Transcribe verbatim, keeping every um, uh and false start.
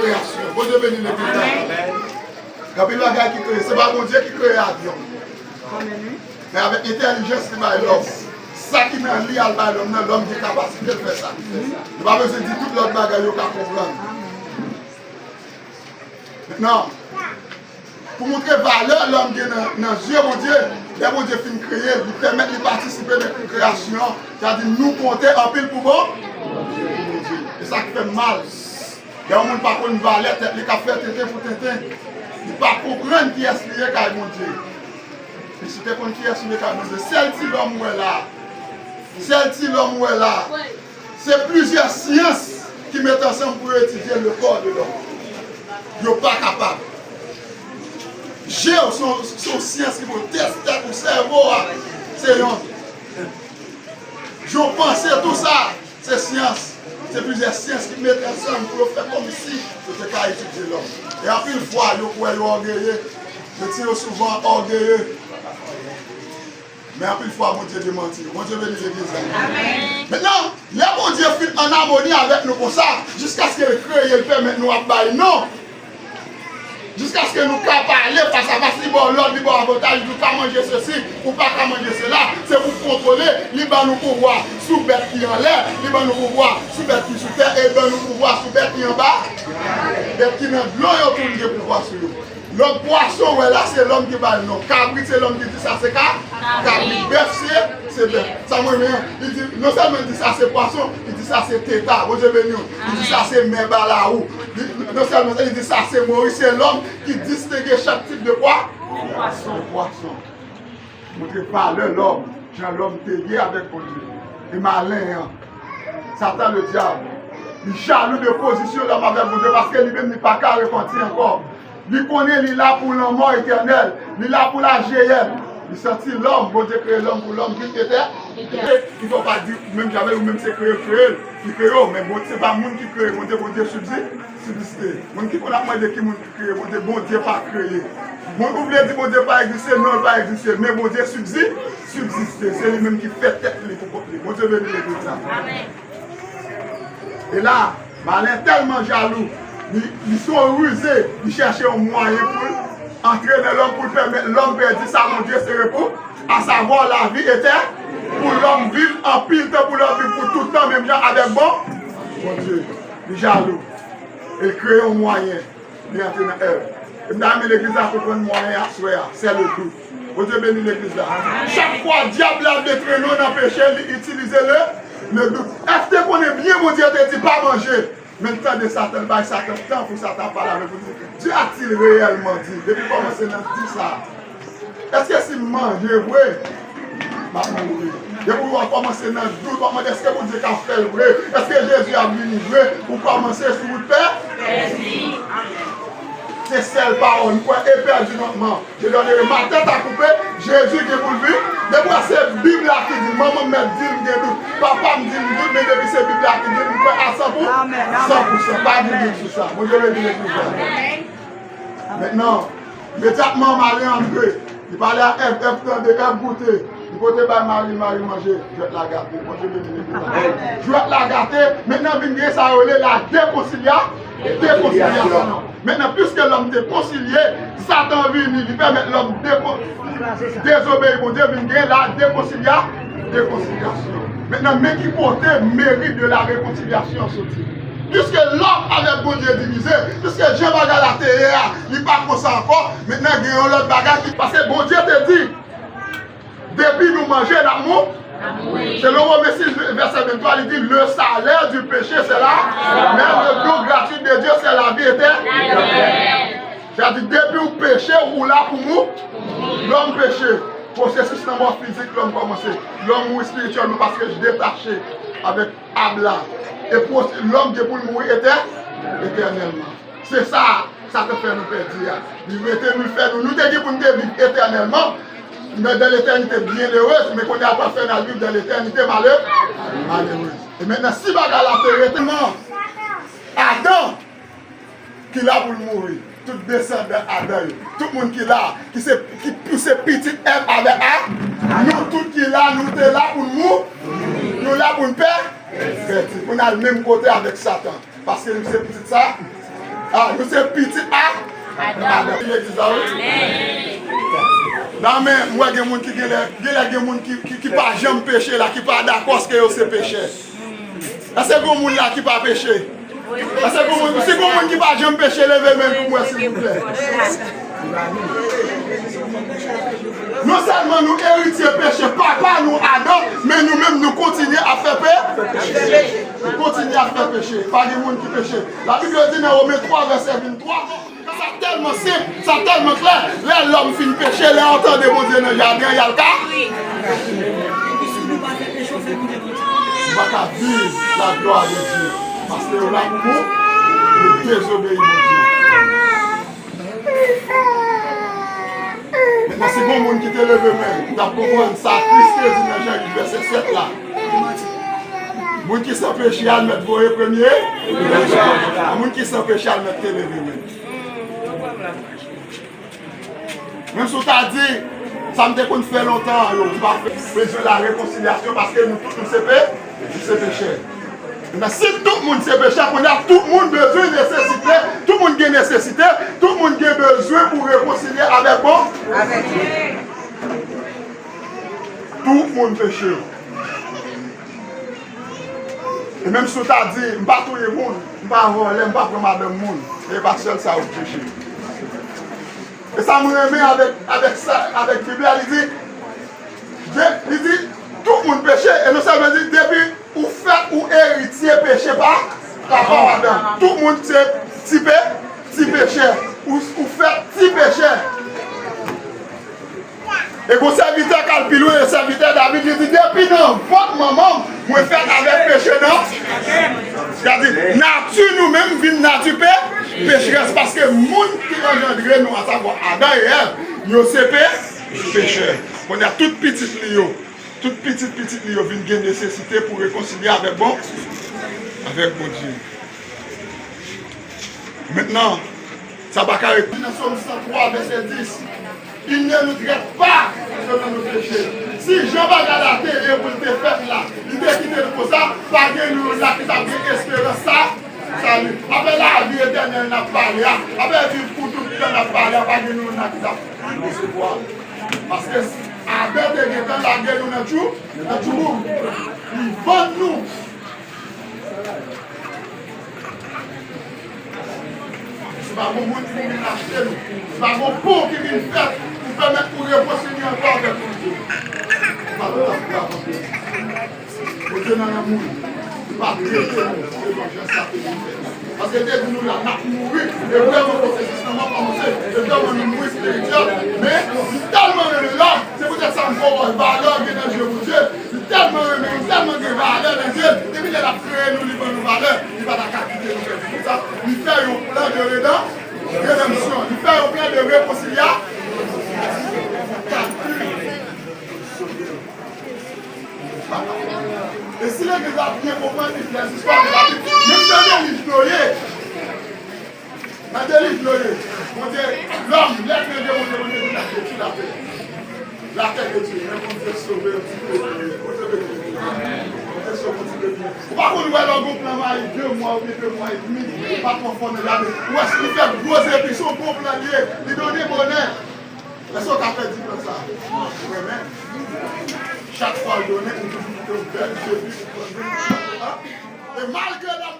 Kreyasyon. Bondye beni legliz la. Gen anpil bagay ki kreye. Se pa Bondye ki kreye avyon. Men avèk entèlijans li bay lòm. Sa ki nan li al bay lòm nan, lòm gen kapasite l fè sa. Nou pa bezwen di tout lòt bagay yo ka konprann. Mentnan, pou montre valè lòm gen nan, nan zye Bondye, lè Bondye fin kreye l, li pèmèt li patisipe nan kreyasyon an. Sa di nou konte anpil pou bon, pou Bondye. E sa k fè m mal. Lè yon moun pa konn valè tèt li, k ap fè tenten pou tenten, li pa konprann kiyès li ye kay Bondye. Li si te konn kiyès li ye kay Bondye. Sèl ti lòm ou wè la, sèl ti lòm ou wè la, se plizyè syans ki met ansanm pou yo etidye le corps de l'homme. Yo pa kapab. Je w se yon, se yon syans ki pou tès tèt ou, sèvo a. Se yon, jan w panse, tou sa, se syans. Se plizyè syans ki met ansanm pou yo fè kòmsi yo te ka etidye lòm. E anpil fwa, yo kwè yo ògeye. Yo tire souvan ògeye. Men anpil fwa, Bondye demanti yo. Bondye beni legliz la. Mentnan, lè Bondye fin ann amoni avèk nou konsa, jiskaske l kreye, l pèmèt nou ap bay non, jiskaske nou ka pale fas a fas, li ba w lòd, li ba w avantaj, li di w ka manje sesi, ou pa ka manje sela, se pou kontwole, li ban nou pouvwa sou bèt ki anlè, li ban nou pouvwa sou bèt ki sou tè, e li ban nou pouvwa sou bèt ki anba, bèt ki nan dlo yo tou, li gen pouvwa sou yo. Lòt pwason, wè la, se lòm ki ba l non. Kabrit, se lòm ki di sa se ka, kabrit. Bèf, se, se bèf. Sa mwen renmen an, li di, non sèlman li di sa se pwason, li di sa se teta, Bondye beni w. Li di sa se mè balawou. Li, non sèlman sa, li di sa se mori, se lòm ki distenge chak tip de pwa, de pwason. Montre valè lòm, jan lòm te ye avèk Bondye. E malen an, Satan ledyab, li jalou de pozisyon lòm avèk Bondye, paske li menm li pa ka repanti ankò. Li konnen li la pou lanmò etènèl, li la pou lajeyèl. Li santi lòm, Bondye kreye lòm pou lòm vin etè-, li fè w pa di menm jan avè l, ou menm se kreye l kreye l, li kreye w, men Bondye se pa moun ki kreye Bondye, Bondye sibzi-, sibziste. Moun ki konn ap mande ki moun ki kreye Bondye, Bondye pa kreye. Moun ou vle di Bondye pa egziste, non, l pa egziste, men Bondye sibzi-, sibziste. Se li menm ki fè tèt li pou kont li. Bondye beni legliz la. E la, malen tèlman jalou, li, li se yon rize, li chèche yon mwayen pou l antre nan lòm, pou l pèmèt lòm pèdi sa Bondye sere pou, asavwa lavi etè-, pou lòm viv anpil tan, pou lòm viv pou tout tan, menm jan avèk bon, Bondye. Li jalou. E l kreye yon mwayen. Li antre nan èv. E m ta renmen legliz la konprann mwayen aswè a, c'est le doute. Bondye beni legliz la. Chak fwa dyab la vle trennen w nan peche, li itilize le, le doute. Èske w te konnen byen Bondye te di pa manje? Men tande Satan, l bay Satan tan pou Satan pale avè w pou di, Dieu a-t-il réellement dit? Depi kòmanse nan di sa. Èske si m manje vre, m ap mouri? Depi w ap kòmanse nan dout, w ap mande, èske Bondye ka fè l vre? Èske Jezi ap vini vre? Ou kòmanse sou wout pè-, se sèl pawòl, m kwè, e pèdi nòtman. Je donnerai ma tête à couper, Jezi gen pou l vin. Depi w wè se Bib la ki di l, manman m mèt di l m gen dout, papa m di l m dout, men depi se Bib la ki di l, m kwè a san pou san, san pou san. Pa gen dout sou sa. Bondye beni legliz la. Mentnan, imedyatman, malen antre. Li pale a Èv, Èv tande, Èv goute. Li pote bay mari l, mari l manje. Jwèt la gate. Bondye beni legliz la. Jwèt la gate. Mentnan, vin gen sa yo rele la dekonsilya-, dekonsilyasyon. Mentnan, piske lòm dekonsilye, Satan vini, li pèmèt lòm dekon-, dezobeyi Bondye, vin gen la dekonsilya-, dekonsilyasyon. Mentnan, men ki kote merit de la réconciliation soti. Piske lòm avèk Bondye divize, piske jan bagay la te ye a, li pa konsa ankò, mentnan gen yon lòt bagay ki pase. Bondye te di, depi nou manje, n ap mou-, selon Women sis, vèsè venntwa, li di, le salaire du péché, c'est la, men le don gratuit de Dieu, c'est la vie éternelle. Sa di, depi w peche, ou la pou mou-, lòm peche. Pwosesis lanmò fizik lòm kòmanse. Lòm mouri espirityèlman paske l detache avèk Ab la. E pwos-, lòm gen pou l mouri etè-, etènèlman. Se sa, sa te fè nou pèdi a. Li rete nou fè nou. Nou te gen pou n te viv etènèlman, nan, dans l'éternité bienheureuse, men kounye a l pral fè n al viv dans l'éternité malè-, malheureuse. E mentnan, si bagay la te rete, Adan, ki la pou l mouri. Tout desandan Adan yo. Tout moun ki la, ki se, ki pou se pitit Èv avèk A, nou tout ki la, nou te la pou n mou-, nou la pou n pè-, pèdi. Pou n al menm kote avèk Satan. Paske nou se pitit sa, Ah, nou se pitit a Adan. Legliz la, wi. Amen. Nan men, m wè gen moun ki genlè, genlè gen moun ki, ki, ki pa janm peche la, ki pa dakò ke yo se pechè. Èske gon moun la ki pa peche? Èske gon moun, si gon moun ki pa janm peche, leve men pou mwen, silvouplè. Non sèlman nou eritye peche papa nou Adan, men nou menm nou kontinye ap fè pe-, nou kontinye ap fè peche. Pa gen moun ki peche. Labib di nan Women twa vèsè venntwa, sa tèlman senp, sa tèlman klè. Lè lòm fin peche, lè yo tande Bondye nan jaden an, y al ka. Ou pa ka viv la glwa de Dye. Paske yo la pou mou, yo dezobeyi Bondye. Mentnan, si gon moun ki te leve men, m t ap konprann sa Kris te di nan Jan uit vèsè sèt la. Moun ki san peche a, l mèt voye premye. Moun ki san peche a, l mèt te leve men. Menm si w ta di, sa m te konn fè lontan an, yo, m pa fè. Bezwen la rekonsilyasyon paske nou tout nou se pe-, nou se pechè. Mentnan, si tout moun se pechè, kounye a tout moun bezwen nesesite, tout moun gen nesesite, tout moun gen bezwen pou rekonsilye avèk bon. Avèk Dye. Tout moun peche. E menm si w ta di, m pa touye moun, m pa vòlè, m pa pran madanm moun, e pa sèl sa ou peche. E sa mwen renmen avèk, avèk sa, avèk Bib la, li di, de, li di, tout moun peche, e non sèlman di, depi ou fèt, ou eritye peche pa, pa papa w Adan. Tout moun se ti pe-, ti pechè. Ou, ou fèt ti pechè. E gon sèvitè k al pi lwen, e sèvitè David, li di, depi nan vant manman m, mwen fèt avèk peche nan. Sa di, nati nou menm vin nati pe-, pecherès, paske moun ki anjandre nou, asavwa Adan e Èv, yo se pe-, pechè. Kounye a, tout pitit li yo, tout pitit pitit li yo vin gen nesesite pou rekonsilye avèk bon, avèk Bondye. Mentnan, sa pa ka ret. Nan Sòm san twa, vèsè dis, Il ne nous traite pas selon nos péchés. Si jan bagay la te ye pou l te fèt la, li te kite l konsa, pa gen nou youn la ki t ap gen esperans sa, sali. Apre lavi etènèl n ap pale a, apre viv pou tout tan n ap pale a, pa gen nou youn la ki t ap resevwa. Paske Adan te gentan lage nou nan tchou, nan tchouboum. Li vann nou. Se pa gon moun ki vin achte nou. Se pa gon pon ki vin fèt pou pèmèt nou rekonsilye ankò avèk Bondye. Se pa lòt la pou avanse. Bondye nan lanmou li, li pa trete nou selon jan sa te vin fèt la. Paske l te di nou la, n ap mouri. E vrèman, pwosesis lan ap kòmanse. E vrèman, nou mouri espirityèl. Men, li tèlman renmen lòm, se poutèt sa m fè w wè valè w gen nan je Bondye. Li tèlman renmen, li tèlman gen valè nan je l, depi lè l ap kreye nou, li ban nou valè, li pa ta ka kite nou pèdi konsa. Li fè yon plan de redan-, redanmsyon, li fè yon plan de rekonsilya-, kalkil. E si legliz la byen konprann lè zistwa de Labib, menm jan de lij Noye, nan delij Noye, Bondye, lòm, lèt mwen de Bondye, Bondye di, "La terre est une, la terre est une." Men Bondye sove yon ti peyi. Bondye beni. Bondye sove yon ti peyi. Ou pa konn wè lè w gon plan mayi de mwa oubyen de mwa edmi, ou pa twò fò nan jaden. Ou wè si li fè gwo zepi, se yon bon plan li ye. Li donnen bonè. Èske w ka pèdi plan sa? Ou renmen? Chak fwa l donnen, ou toujou kite yon bèl zepi pou plante. E malgre l ap